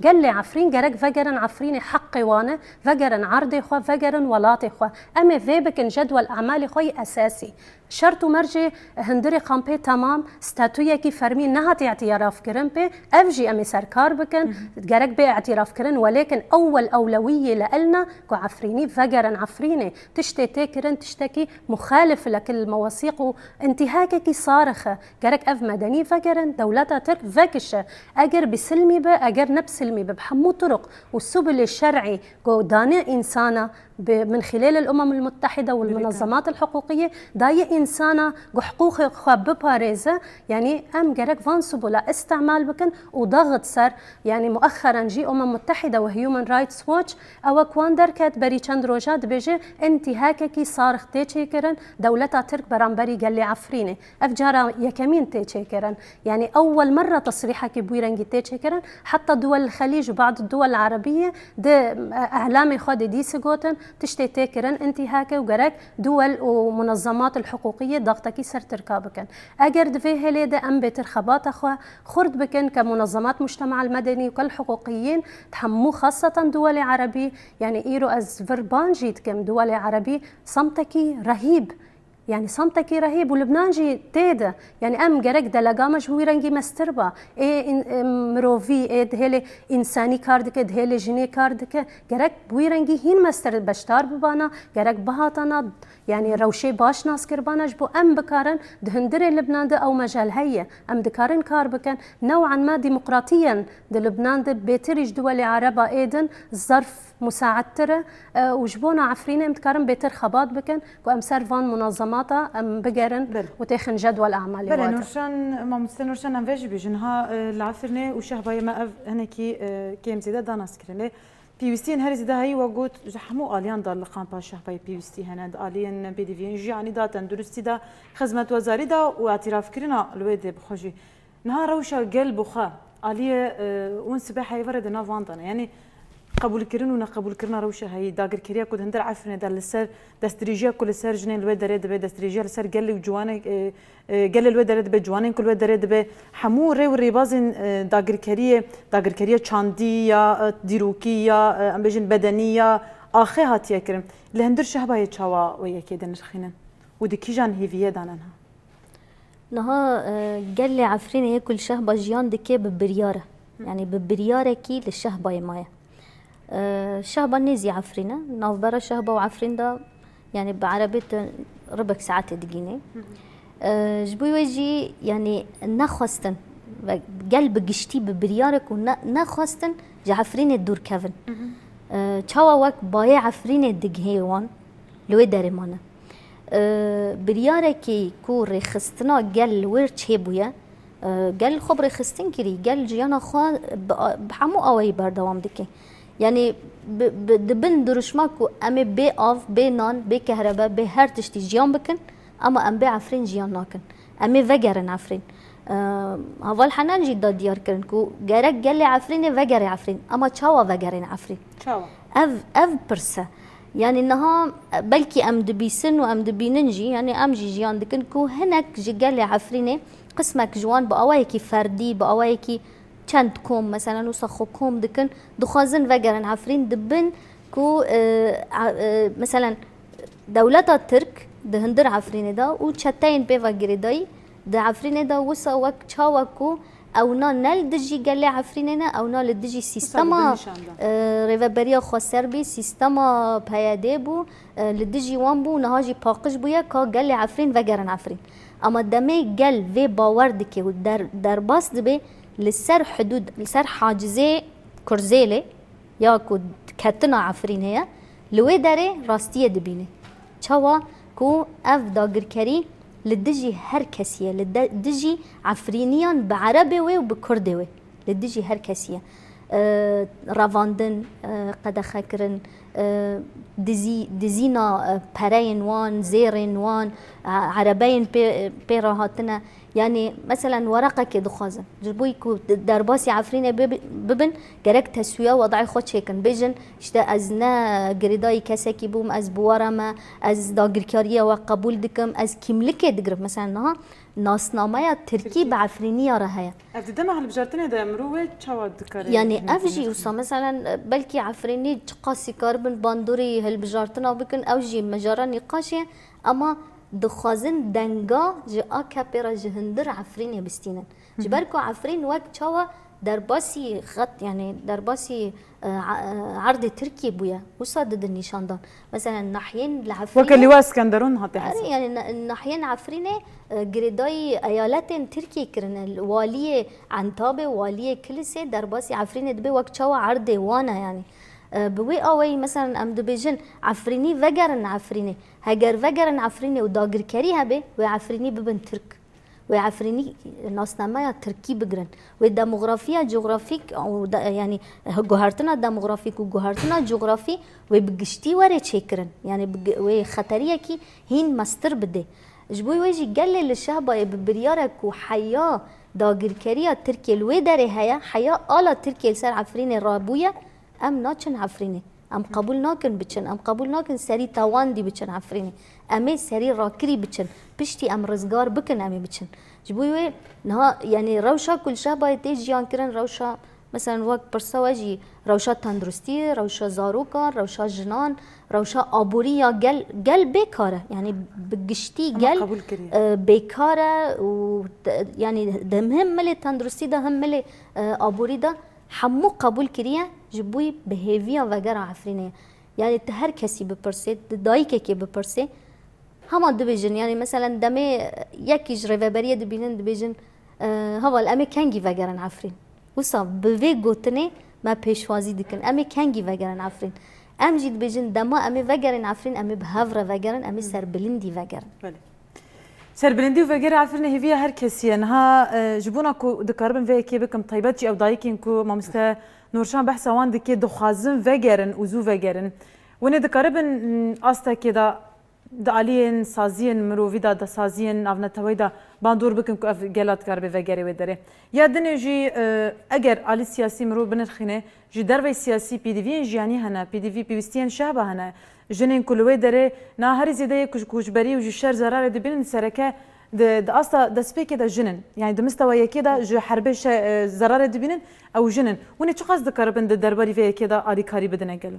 Gelê Efrîn gerek vegerin Efrînê, heqê wan e, vegerin erdê xwe, vegerin welatê xwe. Em ê vê bikin cedwel emalê xwe yî esasî. Şert û mercê hundirê kampê temam, statuyekî fermî nehatiye îtîrafkirin pê, ev jî em ê ser kar bikin, gerek bê îtîrafkirin, welêkin ewwel ewlewî yê li elna ku Efrînî vegerin Efrînê. Tiştê tê kirin, tiştekî muxalif lekil mewasîq û întîhakekî sarix e. Gerek ev medenî vegerin, dewleta Tirk vekişe. Eger bi silmî be, eger ne bi silmî be, bi hemû turuq û subulê şer'î ku dane însana, bi, min xilêl el Umem el Muttehide û el Munezemat el Hiqûqiyê dayê însana ku hiqûqê xwe biparêze, yanî em gerek van subula îstemal bikin û daxit ser, yanî muexxeren jî Umem Muttehide û Human Rights Watch ew e ku wan derket berî çend roja dibêje întîhakekî sarix tê çêkirin dewleta Tirk beramberî gelê Efrînê. Ev cara yekemîn tê çêkirin. Yanî ewwel merre tesrîhekî bi wî rengî tê çêkirin. Heta duwel Xelîc û bad duwel Erebiyê di, e, ehlamê xwe de dîse gotin, Tiştê tê kirin intîhak e û gerek duwel û munezemat el-hiqûqiyê daxtekî ser Tirka bikin. Eger di vê hêlê de em bêtir xebata xwe xurt bikin ke munezemat mujtema el-medenî û kel hiqûqiyîn di hemû xaseten duwelê erebî, yanî îro ez vir ban jî dikim duwelê erebî samtekî rehîb, yanî samtekî rehîb û Libnan jî tê de. Yanî em gerek delega me ji wî rengî mestir ba. Ê in-, ê mirovî, ê di hêlê însanî kar dike, di hêlê jinê kar dike. Gerek bi wî rengî hîn mestir beşdar bibana, gerek bihatana, yanî rewşê baş nas kiribana ji bo em bikarin di hundirê Libnan de ew mejal heye. Em dikarin kar bikin. New'an ma demokratiyen di Libnan de bêtirî ji duwelê Ereba ê din zerf musaettir e, e, û ji bona Efrînê em dikarin bêtir xebat bikin ku em ser van munazemata em bigerin Belê. Û têxin cedwel emalê Belê, wate. Nurşan, mamoste Nurşan, em vê jî bêjin. Ha, e, li Efrînê û şehbayê me ev hinekî, e, kêm zêde da nas kirin. Lê pêwîstiyên herî zêde heyî we got ji hemû aliyan da li kampa şehbayê pêwîstî hene. Di aliyên pêdiviyên jiyanî da, tenduristî da, xizmetwezarî da û îtirafkirina li wê dê bi xwe jî. Niha rewşa gel bi xwe aliyê, e, wan sibê heyvare di nav wan de ne. Yanî qebûlkirin û neqebûlkirina rewşa heyî, dagirkeriya ku di hundir Efrînê de li ser destdirêjiya ku li ser jinên li wê derê dibe, destdirêjiya li ser gelê û ciwanê, e, e, gelê li wê derê dibe, ciwanên ku li wê derê dibe, hemû rê û rêbazên, e, dagirkeriyê, dagirkeriya çandî ya, e, dîrokî ya, e, em bêjin bedenî ya, axê hatiye kirin. Li hundir şehbayê çawa wê yekê dinirxînin û di kîjan hêviyê de ne niha? Niha, e, gelê Efrînê yê ku li şehba jiyan dike bi biryar e. Yanî bi biryarekî li şehbayê maye. E, şehba nêzî Efrîn e. Navbera şehba û Efrîn de, yanî bi erebî tu ribek saetê digînê. E, ji bo wê jî, yanî nexwestin ve gel bi giştî bi biryarek û ne-, nexwestin ji Efrînê dûr kevin. E, çawa wek bayê Efrînê digihê wan li wê derê mane. E, biryarekî ku rêxistina gel li wir çêbûye, e, gel xwe bi rêxistin kirî, gel jiyana xwe bi, bi hemû awayî berdewam dike. Yanî bi, bi, di bin dirûşma ku em ê bê av, bê nan, bê kehrebe, bê her tiştî jiyan bikin, ama em bê Efrîn jiyan nakin. Em ê vegerin Efrîn. E, Heval Henan jî da diyar kirin ku gerek gelê Efrînê vegere Efrîn. Ama çawa vegerên Efrîn? Çawa? Ev, ev pirs e. Yanî niha, e, belkî em dibîsin û em dibînin jî, yanî em jî jiyan dikin ku hinek ji gelê Efrînê qismek ji wan bi awayekî ferdî, bi awayekî çend kom, meselen, wisa xwe kom dikin, dixwazin vegerin Efrîn, dibin ku, e, a, e, meselen, dewleta Tirk di hundir Efrînê de û çeteyên pê ve girêdayî di Efrînê de wisa wek çawa ku ewna ne li dijî gelê Efrînê ne, ewna li dijî sîstema, e, Rêveberiya Xweser bî, sîstema P Y D bû, e, li dijî wan bû û niha jî paqij bûye ka gelê Efrîn vegerin Efrîn. Ama demê gel vê bawer dike û der-, derbas dibe li ser hidûd, li ser hacizê Kurzêlê, ya ku ketina Efrînê ye, li wê derê rastiyê dibîne. Çawa ku ev dagirkerî li dijî her kesî ye, li de-, dijî Efrîniyan bi Erebê wê û bi Kurdê wê, li dijî her kesî ye. E, revandin, e, qedexekirin, e, dizî-, dizîna, e, pereyên wan, zêrên wan, e, erebeyên pê, pê re hatine. Yanî, meselen, wereqekê dixwazin. Ji bo ku derbasî Efrînê bibi-, bibin, gerek teswiya wedayê xwe çêkin. Bêjin, işte, ez ne girêdayî kesekî bûm, ez bi we re me, ez dagirkariya we qebûl dikim, ez kîmlikê digirim. Meselen, niha nasnameya Tirkî Tirkî. Bi Efrîniya re heye. Ev di dema hilbijartinê de mirov wê çawa dikare? Yanî, ev jî wisa, meselen, belkî Efrînî çiqasî karibin bandorî hilbijartina bikin, ew jî mijara nîqaşê ye, ama dixwazin denga ji A K P re ji hundir Efrînê bistînin. Ji ber ku Efrîn wek çawa derbasî xet, yanî derbasî, e, e, erdê Tirkiyê bûye, wisa didin nîşandan. Mesela nahiyên li Efrînê. Weke Lîwa Eskenderûn hate hesab. Erê, yanî na-, nahiyên Efrînê, e, girêdayî eyaletên Tirkiyê kirine. Waliyê Entabê, waliyê Kilisê derbasî Efrînê dibe wek çawa erdê wan e yanî. E, bi wê awayî, mesela em dibêjin Efrînî vegerin Efrînê. Heger vegerin Efrînê û dagirkerî hebe, wê Efrînî bibin Tirk. Wê Efrînî nasnameya Tirkî bigirin. Wê demografiya cografîk û de, yanî guhertina demografîk û guhertina cografî wê bi giştî were çêkirin. Yanî bi gi-, wê xeteriyekî hîn mestir bidê. Ji bo wê jî gelê li Şehbayê bi biryarek ku heya dagirkeriya Tirkiyê li wê derê heye, heya ala Tirkiyê li ser Efrînê rabûye, em naçin Efrînê. Em qebûl nakin biçin, em qebûl nakin serî tewandî biçin Efrînê. Em ê serî rakirî biçin. Piştî em rizgar bikin, em ê biçin. Ji bo wê niha, yanî rewşa ku li Şehbayê tê jiyan kirin, rewşa, meselen, wek pirsa we jî, rewşa tenduristiyê, rewşa zarokan, rewşa jinan, rewşa aborî ya gel, gel bê kar e. Yanî bi giştî Ama gel, qebûl kiriye. e, bêkar e û te-, yanî di hem milê tenduristî de hem milê, e, aborî de hemû qebûl kiriye, ji bo bi hêviya vegera Efrînê. Yanî tu her kesî bipirsê, tu dayikekê bipirsê, hema dibêjin, yanî meselen demê yekî ji rêveberiyê dibînin, dibêjin, e, heval, em ê kengî vegerin Efrîn? Wisa bi vê gotinê me pêşwazî dikin. Em ê kengî vegerin Efrîn? Em jî dibêjin dema em ê vegerin Efrîn, em ê bi hev re vegerin, em ê serbilindî vegerin. Belê. Serbilindî û vegera Efrînê hêviya her kesî ye. Niha, e, ji bona ku dikaribim vê yekê bikim, taybet jî ew dayikên ku mamoste Nurşan behsa wan dike, dixwazin vegerin û zû vegerin. Winê dikaribin, m, astekê de di aliyên saziyên mirovî de, di saziyên navneteweyî de bandor bikin ku ev gela dikaribe vegerê wê derê. Ya dinê jî, e, eger alî siyasî mirov binirxîne, ji dervey siyasî pêdiviyên jiyanî hene, pêdivî pêwîstiyên şehba hene. Jinên ku li wê derê na herî zêde yê ku ji koçberî û ji şer zerarê dibînin, sereke di, di asta destpêkê de jin in. Yanî di mistewa yekê de ji herbê şe-, e, zerarê dibînin, ew jin in. Hûn ê çiqas dikaribin di derbarî vê yekê de alîkarî bidine gelo?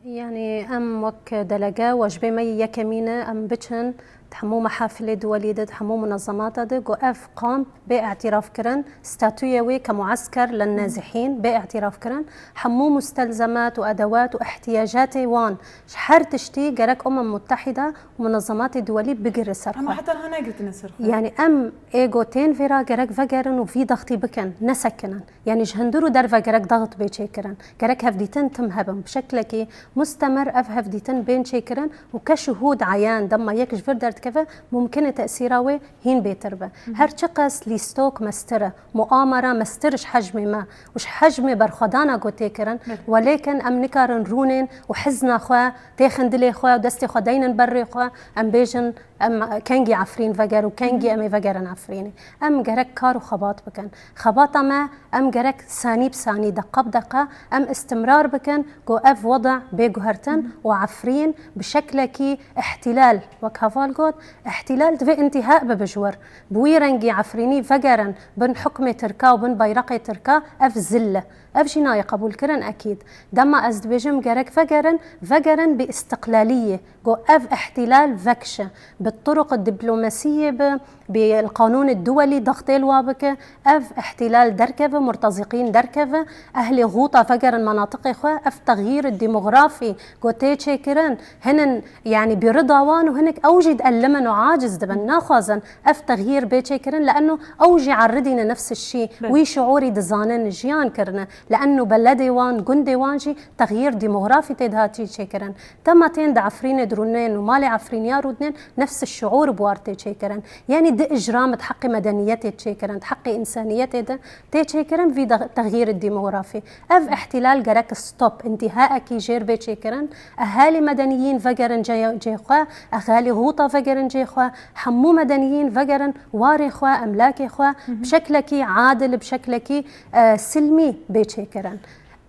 Yanî em wek delege, wecibê me yê yekemîn e, em biçin di hemû mehafilê duwelî de, di hemû munezemata de, ku ev kamp bê îtîrafkirin, statûyê wê ke muesker lin nezihîn bê îtîrafkirin, hemû mustelzemat û edewat û ihtiyacatê wan ji her tiştî gerek Umem Muttehîde û munezematê duwelî bigire ser Ama xwe. heta niha negirtine ser xwe. Yanî em ê ku tên vêra gerek vegerin û vî dextî bikin, nesekinin. Yanî ji hundir û derve gerek daxit bê çêkirin. Gerek hevdîtin tim hebin. Bi şeklekî mustemir ev hevdîtin bên çêkirin û ke şuhûd eyan dema yek ji vir derdikeve, mumkin e tesîra wê hîn bêtir be. Her çiqas lîstok mestir e, muamera mestir ji hejmê me û ji hejmê berxwedana ku tê kirin, Belê. welêkin em nikarin rûnên û hizna xwe têxin dilê xwe û destê xwe deynin berê xwe, em bêjin, Em kengî Efrîn veger û kengî em ê vegerin Efrînê. Em gerek kar û xebat bikin. Xebata me, em gerek sanî bi sanî, deqa bi deqa, em istimrar bikin ku ev weda bê guhertin û Efrîn bi şeklekî îhtîlal, wek heval got, îhtîlal divê întîha bibe ji wir. Bi wî rengî Efrînî vegerin bin hukmê Tirka û bin bayreqê Tirka, ev zil e. Ev jî nayê qebûlkirin ekîd. Dema ez dibêjim gerek vegerin, vegerin bi îstiqlaliyê. Ku ev îhtîlal vekişe, bi turuq diplomasiyê be, bi qanûnê duwelî dextê li wa bike, ev îhtîlal derkeve, murtezîqîn derkeve, ehlê Xûta vegerin menatiqê xwe, ev texyîr demografî ku tê çêkirin, hinin, yanî bi rida wan û hinek ew jî dielimin û aciz dibin, naxwazin ev texyîr bê çêkirin, li eno ew jî eridîne nefs şî, Belê. wî şiûrî dizanin jiyan kirine, li eno beledê wan, gundê wan jî texyîr demografî tê dihatî çêkirin. Dema tên di Efrînê dirûnên û malê Efrîniya rûdinên, nefs şiûr bi war tê çêkirin. Yanî di îcram di heqê medeniyetê çêkirin, di heqê însaniyetê de tê çêkirin vî de-, texyîr demografî. Ev îhtîlal gerek stop, întîhaekî jêr bê çêkirin. Ehalî medeniyîn vegerin cê, cê xwe, ehalî Xûta vegerin cê xwe, hemû medeniyîn vegerin warê xwe, emlakê xwe, bi şeklekî adil, bi şeklekî, e, silmî bê çêkirin.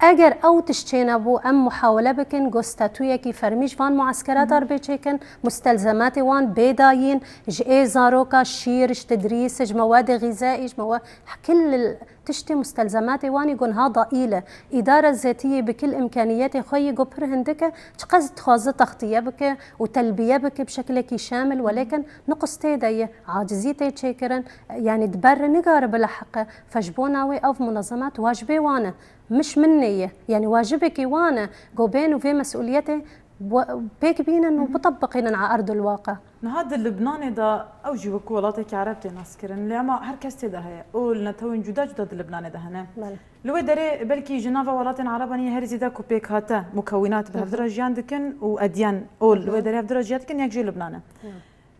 Eger ew tişt çênebû, em muhawele bikin ku statuyekî fermî ji van mueskerata re bê çêkin, mustelzematê wan bê dayîn, ji ê zaroka şîr, ji tedrîs, ji mewadê xîzaî, ji mewa-, kil tiştê mustelzematê wan ê ku niha daîl e. Îdara zetiyê bi kil imkaniyetê xwe yê ku pir hindik e, çiqas dixwaze textiye bike û telbiye bike bi şeklekî şamil, welêkin niqus tê de ye, acizî tê çêkirin, yanî di ber re nigare bila heqe, fe ji bona wê ev munezemat wacibê wan e. Miş min neye. Yanî wacibekî wan e ku bên û vê mesûliyetê bu-, pêk bînin û bitebiqînin a erdul waqe. Niha di Libnanê de ew jî wekî welatekî Ereb tê naskirin. Lê ema her kes tê de heye. Û li netewên cuda cuda di Libnanê de hene. Belê. Li wê derê belkî ji nava welatên Ereban yê herî zêde ku pêk hate, mukewînat bi hevdira jiyan dikin û edyen û li wê derê hevdira jiyan dikin, yek jê Libnan e. Hı.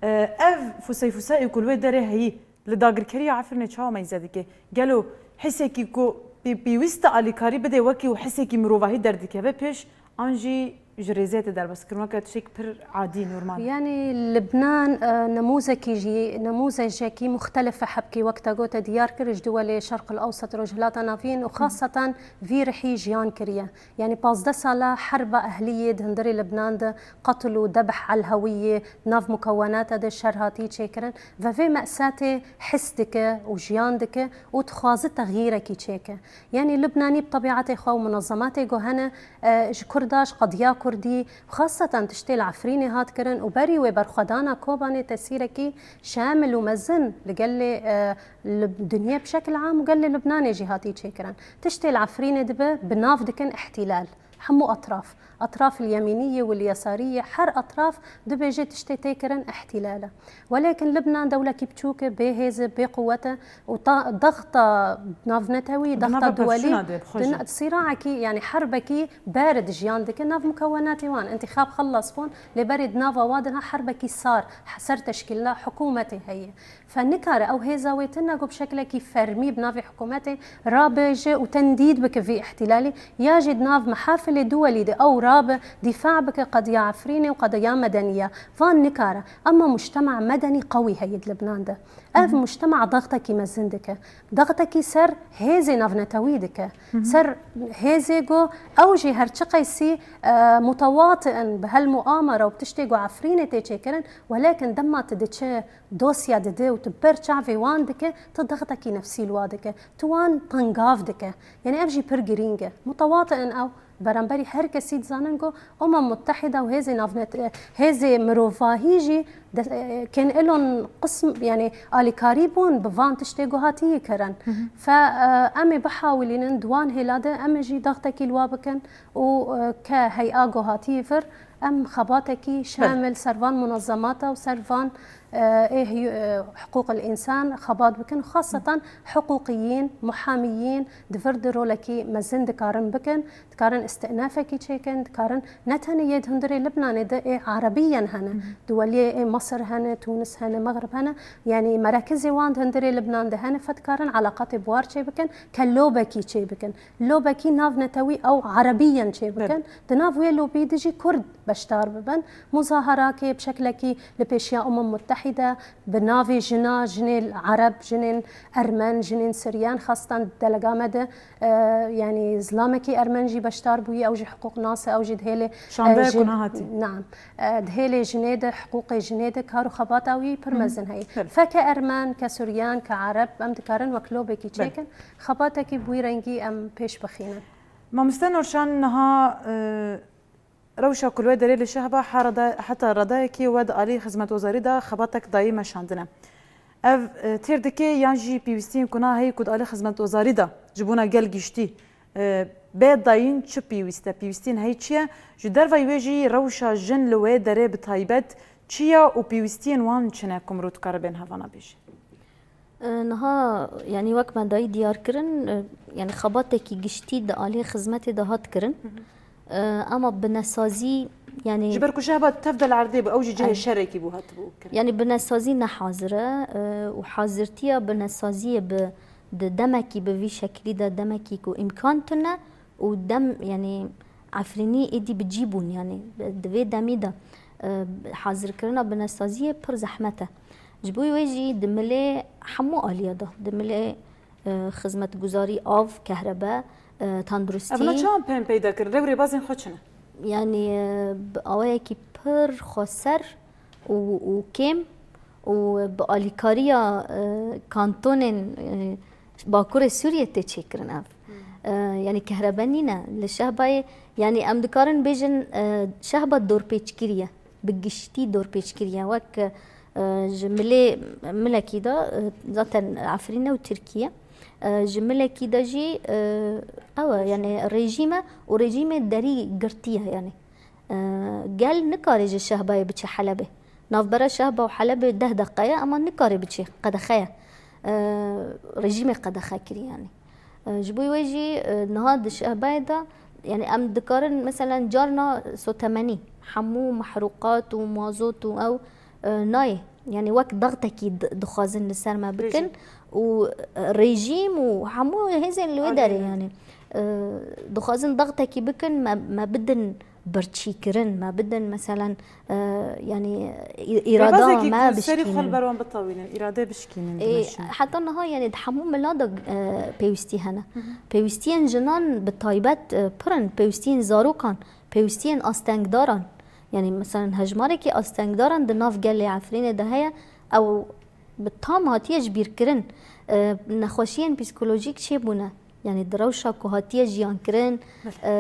E, ev fusey fuseyê ku li wê derê heyî, li dagirkeriya Efrînê çawa meyze dike? Gelo hisekî ku pê-, pêwîst e alîkarî bide wekî û hisekî mirovahî derdikeve pêş, an jî Ji rêzê te derbas kirin, weke tiştek pir adî, normal. Yani Libnan e, nemûzekî jî, nemûzejekî muxtelif e, hebkî wek te gote diyar kir, ji duwelê Şerq el Ewset, Rojhilata Navîn û xaseten vî rihî jiyan kiriye. Yani pazdeh sala herba ehliyê di hundirê Libnan de qetl û debh elhewiyê nav mukewenata de şer hatî çêkirin ve vê mesatê his dike û jiyan dike û dixwaze texyîrekî çêke. Yani Libnanî bi tebîetê xwe û munezematê ku hene, e, ji Kurda, ji qediya Kurdî, xaseten tiştê li Efrînê hat kirin û berî wê berxwedana Kobanê tesîrekî şamil û mezin li gelê, e, li dinyê bi şekil am û gelê Libnanê jî hatî çêkirin. Tiştê li Efrînê dibe bi nav dikin îhtîlal. Hemû etraf. Etraf el yemînî yê û el yesarî yê, her etraf dibêje tiştê tê kirin îhtîlal e. Welêkin Libnan dewlekî biçûk e, bê hêz e, bê quwet e û ta daxta navnetewî, daxta duwelî, sîraekî, yani herbekî ber di jiyan dike nav mukewenatê wan. Întîxab xelas bûn, lê berê di nava wa de niha herbekî sar, ser teşkîla hikûmetê heye. Fe nikare ew hêza wê tune ku bi şeklekî fermî bi navê hikûmetê rabêje û tendîd bike vî îhtîlalî, ya jî di nav mehafilê duwelî de ew rabe dîfa bike qediya Efrînê û qediya medeniya. Van nikare. Ema mujtema medenî qewî heye di Libnan de. Ev mujtema daxtekî mezin dike. Daxtekî ser hêzê navnetewî dike. Ser hêzê ku ew jî her çi qeysî, e, mutewati in bi helm û amara û bi tiştê ku Efrînê tê çêkirin, welêkin dema tu diçe dosya dide û tu ber çavê wan dike, tu daxtekî nefsî li wa dike. Tu wan tengav dike. Yani ev jî pir girîng e. Mutewati in ew, beramberî her kesî dizanin ku Umem Mutehîda û hêzê navnet-, hêzê mirovahî jî de, e, kên ilon qism, yani alîkarî bûn bi van tiştê ku hatiyî kirin. Fe, e, em ê bihawilînin di wan hêla de em ê jî daxtekî li wa bikin û, e, ke heya ku hatiyî vir, em xebatekî şamil ser van munezemata û ser van, e, ê hiy-, e, hiqûqil însan xebat bikin, xaseten hiqûqiyîn, muhamiyîn di vir de rolekî mezin dikarin bikin, dikarin îstinafekî çêkin, dikarin ne tenê yê di hundirê Libnanê de ê erebiyen hene, duweliyê ê Misir hene, Tûnis hene, Mexrib hene, yanî merekizê wan di hundirê Libnan de hene, fe dikarin eleqatê bi war çêbikin, ke lobekî çêbikin. Lobekî navnetewî ew erebiyen çêbikin. Di nav wê lobî de jî Kurd beşdar bibin. Muzaharakê bi şeklekî li pêşiya Umem Mutehîde bi navê jina, jinê ereb, jinên ermen, jinên siryan xastan delega me de, e, yanî zilamekî ermen jî beşdar bûyî, ew jî hiqûqnas e, ew jî dihêlê, e, Şandeya jin-, ku nehatî. Naam. E, dihêlê jinê de, hiqûqê jinê de kar û xebata wî pir mezin heye. Belê. Feke ermen, ke siryan, ke ereb, em dikarin wek lobekî çêkin. Xebatekî bi wî rengî em pêş bixînin. Mamoste Nurşan, niha, e, rewşa ku li wê derê li Şehba heta reda-, heta redayekî we di alî xizmetozarî de xebatek dayî meşandine. Ev, e, têr dike yan jî pêwîstiyên ku niha heye ku di alî xizmetozarî de ji bona gel giştî, e, bê dayîn çi pêwîst e? Pêwîstiyên heye çi ye? Ji dervayî wê jî rewşa jin li wê derê bi taybet çi ye û pêwîstiyên wan çi ne ku mirov dikare bên hevana bêje? E, niha, yanî wek me dayî diyar kirin, e, yanî xebatekî giştî di alî xizmetê de hat kirin. E, ema binesazî, yanî Ji ber ku Şehba tev de li erdê bû, ew jî cihê şerekî bû, hatibû kirin. Yanî binesazî ne hazir e, e, û hazirtiya binesaziyê bi, di demekî bi vî şeklî de, demekî ku îmkan tune û dem, yanî Efrînî êdî bi cî bûn, yanî di vê demî de, e, hazirkirina binesaziyê pir zehmet e. Ji bo wê jî di milê hemû aliya de, di milê, e, xizmetguzarî, av, kehrebe, e, tenduristî. Ev ne çawan peyda kirin? Rêw rêbazên xwe çi ne? Yanî, e, bi awayekî pir xweser û, û kêm û bi alîkariya, e, kantonên, e, Bakurê Sûriyê tê çêkirin ev. E, yanî kehrebe nîne. Li Şehbayê, yanî em dikarin bêjin, e, Şehba dorpêçkirî ye. Bi giştî dorpêçkirî ye. Wek, e, ji milê, milekî de, e, zaten Efrîn e û Tirkiye. E, ji milekî de jî, e, ew e, yanî rejîm e û rejîmê derî girtî ye, yanî. E, gel nikare ji Şehbayê biçe Helebê. Navbera Şehba û Helebê deh deqe ye, ema nikare biçe, qedexe ye. E, rejîmê qedexe kirî, yanî. E, ji bo wê jî, e, niha di Şehbayê de, yanî em dikarin, meselen, carna sotemenî, hemû mehrûqat û mazot û ew, e, nayê. Yanî wek daxtekî di-, dixwazin li ser me bikin û, e, rejîm û hemû hêzên li wê derê, yanî, e, dixwazin daxtekî bikin, me, me bidin birçîkirin me bidin, meselen, e, yanî î-, îrada me bişkînin. Rêbazekî ku serî xwe li ber wan bitawînin, îrade bişkînin, dimeşin. Heta niha, yanî di hemû mila de, e, pêwîstî hene. Pêwîstiyên jinan bi taybet, e, pir in, pêwîstiyên zarokan, pêwîstiyên astengdaran. Yanî, meselen, hejmarekî astengdaran di nav gelê Efrînê de heye, ew bi tam hatiye ji bîr kirin. E, nexweşiyên psîkolojîk çêbûne. Yanî di rewşa ku hatiye jiyan kirin, e,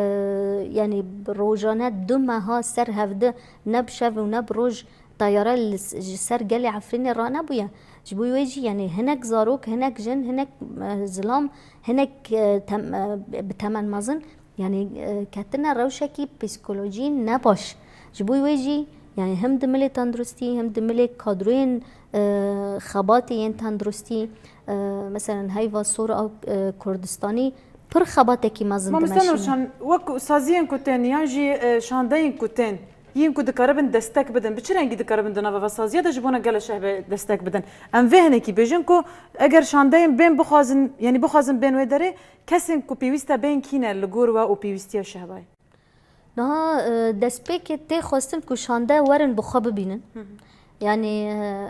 yanî rojane du meha ser hevdi, ne bi şev û ne bi roj teyare li s-, ji ser gelê Efrînê ranebûye. Ji bo wê jî, yanî hinek zarok, hinek jin, hinek, e, zilam, hinek, e, tem-, e, bi temen mezin, yanî, e, ketine rewşekî psîkolojî ne baş. Ji bo wê jî, yanî him di milê tenduristî, him di milê kadroyên, e, xebatê yên tenduristî, e, meselen heyva sor a, e, Kurdistanî pir xebatekî mezin dimeşîne. Mamoste Nurşan, wek saziyên ku tên yan jî, e, şandeyên ku tên, yên ku dikaribin destek bidin, bi çi rengî dikaribin di nava va saziya de ji bona gele şehbe destek bidin? Em vê hinekî bêjin ku eger şandeyên bên bixwazin, yanî bixwazin bên wê derê, kesên ku pêwîst e bên kî ne li gor we û pêwîstiya şehbayê? Niha, e, destpêkê tê xwestin ku şande werin bi xwe bibînin. Hı hı. Yanî, e,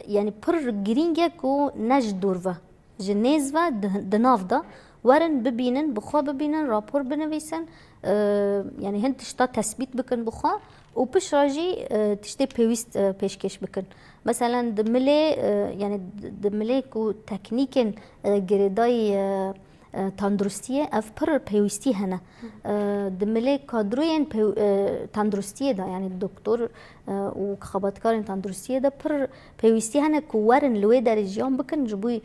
yanî pir girîng e ku ne ji dûr ve, ji nêz ve, di, di nav de werin bibînin, bi xwe bibînin, rapor binivîsin, e, yanî hin tişta tesbît bikin bi xwe û piştre jî, e, tiştê pêwîst, e, pêşkêş bikin. Meselen di milê, e, yanî di, di milê ku teknîkên, e, girêdayî, e, e, tenduristiyê, ev pir pêwîstî hene. E, di milê kadroyên pew-, e, tenduristiyê de, yanî doktor, e, û xebatkarên tenduristiyê de pir pêwîstî hene ku werin li wê derê jiyan bikin, ji bo, e,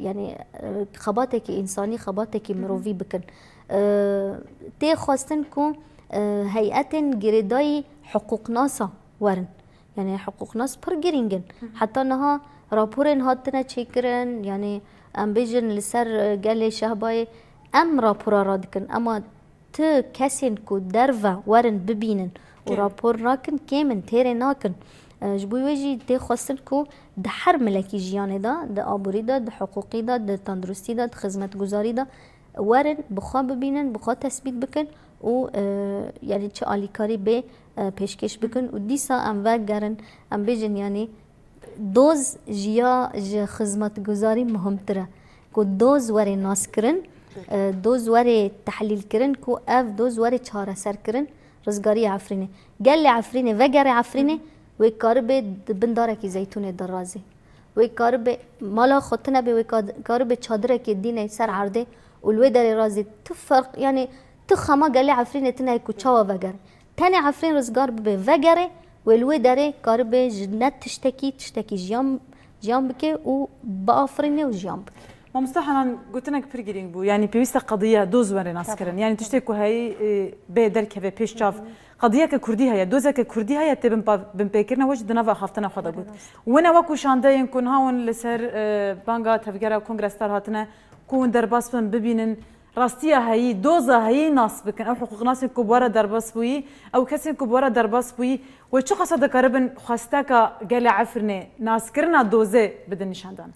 yanî, e, xebatekî însanî, xebatekî mirovî bikin. E, tê xwestin ku, e, heyetên girêdayî hiqûqnasa werin. Yanî hiqûqnas pir girîng in. Hı hı. Heta niha raporên hatine çêkirin, yanî em bêjin li ser, e, gelê Şehbayê em rapora radikin, ema ti kesên ku derve werin bibînin û rapor nakin, kêm in, têrê nakin. E, ji bo wê jî tê xwestin ku di her milekî jiyanê de, di aborî de, di hiqûqî de, di tenduristî de, di xizmetguzarî de, werin, bi xwe bibînin, bi xwe tesbît bikin û, e, yanî çi alîkarî bê, e, pêşkêş bikin û dîsa em vegerin, em bêjin, yanî doz ji ya ji xizmetguzarî muhimtir e. Ku doz were naskirin, e, doz were tehlîlkirin, ku ev doz were çareserkirin, rizgariya Efrînê. Gelê Efrînê, vegere Efrînê, wê karibê di bin darekî zeytûnê de razê. Wê karibe mala xwe tune bê, wê kad-, karibe çadirekê dîne ser erdê û li wê derê razê tu ferq, yanî tu xema gelê Efrînê tune ku çawa vegerê. Tenê Efrîn rizgar bibe, vegerê, wê li wê derê karibe ji ne tiştekî, tiştekî jiyan, jiyan bike û biafirîne û jiyan bike. Mamoste Henan, gotinek pir girîng bû. Yanî pêwîst e qediye doz were naskirin. Yanî tiştê ku heyî, e, bê derkeve pêş çav. Qediyeke kurdî heye, dozeke kurdî heye tê binpa-, binpêkirine, we jî di nava axaftina xwe de got. Wina wekû şandeyên ku niha hûn li ser, e, banga tevgera Kongre Star hatine, ku hûn derbas bin, bibînin, rastiya heyî, doza heyî nas bikin. Ew hiqûqnasên ku bi we re derbas bûyî, ew kesên ku bi we re derbas bûyî, we çiqasa dikaribin xwesteka gelê Efrînê, naskirina dozê bidin nîşandan?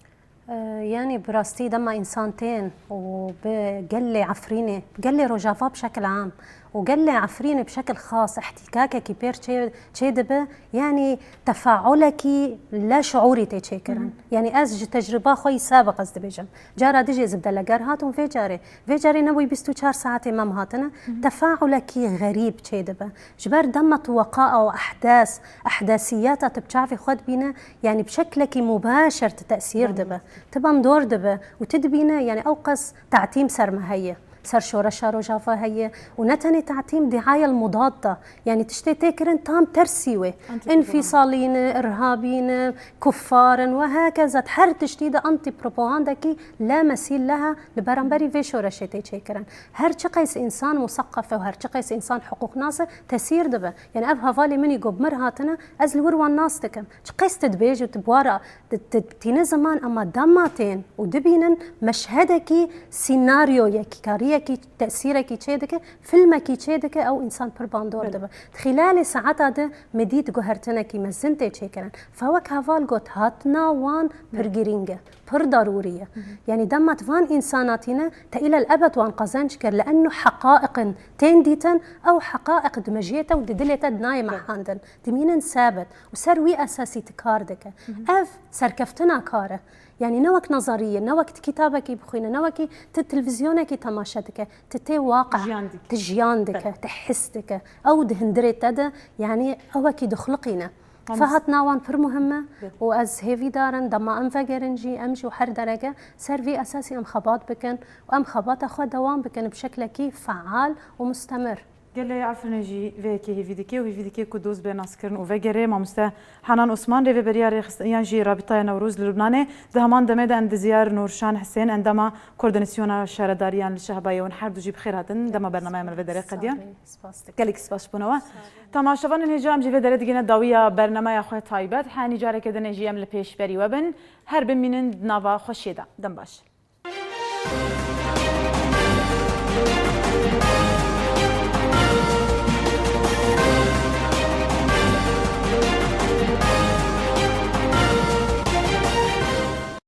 E, yanî bi rastî dema însan tên û bi gelê Efrînê, gelê Rojava bi şekil am û gelê Efrînê bi şekil xas îhtîkakekî pêr çê, çê dibe, yanî tefaulekî lê şuûrî tê çêkirin. Hı hı. Yanî ez ji tecrûba xwe yî sebiq ez dibêjim. Cara dijî ez bi deleger hatim vê carê. Vê carê nebûyî bîst û çar saetê me em hatine. Hı hı. Tefaulekî xerîb çê dibe. Ji ber dema tu weqaa û ehdas, ehdasiyata tu bi çavê xwe dibîne, yanî bi şeklekî mubaşir tu tesîr dibe. Tu bandor dibe û tu dibîne, yanî ew qas tatîm ser me heye, ser şoreşa Rojava heye û ne tenê tatîm, diayel mudadda, yanî tiştê tê kirin tam tersî wê. Înfîsalî ne, irhabî ne, kuffar in we hekeza, her tiştî de antî propagandekî lê mesîl leha li beramberî vê şoreşê tê çêkirin. Her çiqeys însan museqef e û her çiqeys însan hiqûqnas e, tesîr dibe. Yanî ev hevalê min î ku bi mir hatine, ez li wir wan nas dikim. Çiqeys tu dibêj û tu bi wa re di-, di-, tîne ziman, ema dema tên û dibînin meşhedekî, sînaryoyekî, kariyekî, tesîrekî çê dike, filmekî çê dike, ew însan pir bandor dibe. Di xîlalê saeta de me dît guhertinekî mezin tê çêkirin. Fe wek heval got, hatina wan pir girîng e. pir darûrî ye. Yanî dema tu van însana tîne, te îlel ebed wan qezenc kir, li ennu heqaiqin tên dîtin, ew heqaiq di mejiyê te û di dilê te nayê mehandin. Dimînin sebit û ser wî esasî tu kar dike. Ev serkeftina kar e. Yanî ne wek nezerî ye, ne wek tu kitabekî bixwîne, ne wekî tu televîzyonekî temaşe dike. Tu tê waqe, Jiyan dike. Tu jiyan dike, tu his dike. Ew di hundirê te de, yanî ew wekî dixliqîne. Fehat nawan pir muhim e û ez hêvîdar im dema em vegerin jî, em jî û her derege ser vî esasî em xebat bikin û em xebata xwe dewam bikin bi şeklekî feal û mustemir. Gelê Efrînê jî vê yekê hêvî dike û hêvî dike ku doz bê naskirin û vegerê. Mamoste Hanan Osman, rêveberiya rêxistiyan jî Rabîtaya Newroz li Lubnanê, di heman demê de Endizyar Nûrşan Hisên, endama Koordînasyona Şaredariyan li Şehbayê, hûn her du jî bi xêr hatin dema bernameya me li vê derê qediya. Gelek spas ji bo we. Temaşevanên hêja, em jî vê derê digihine dawiya bernameya xwe taybet. Henî careke din jî em li pêşberî we bin. Her bimînin di nava xweşiyê de. Dem baş.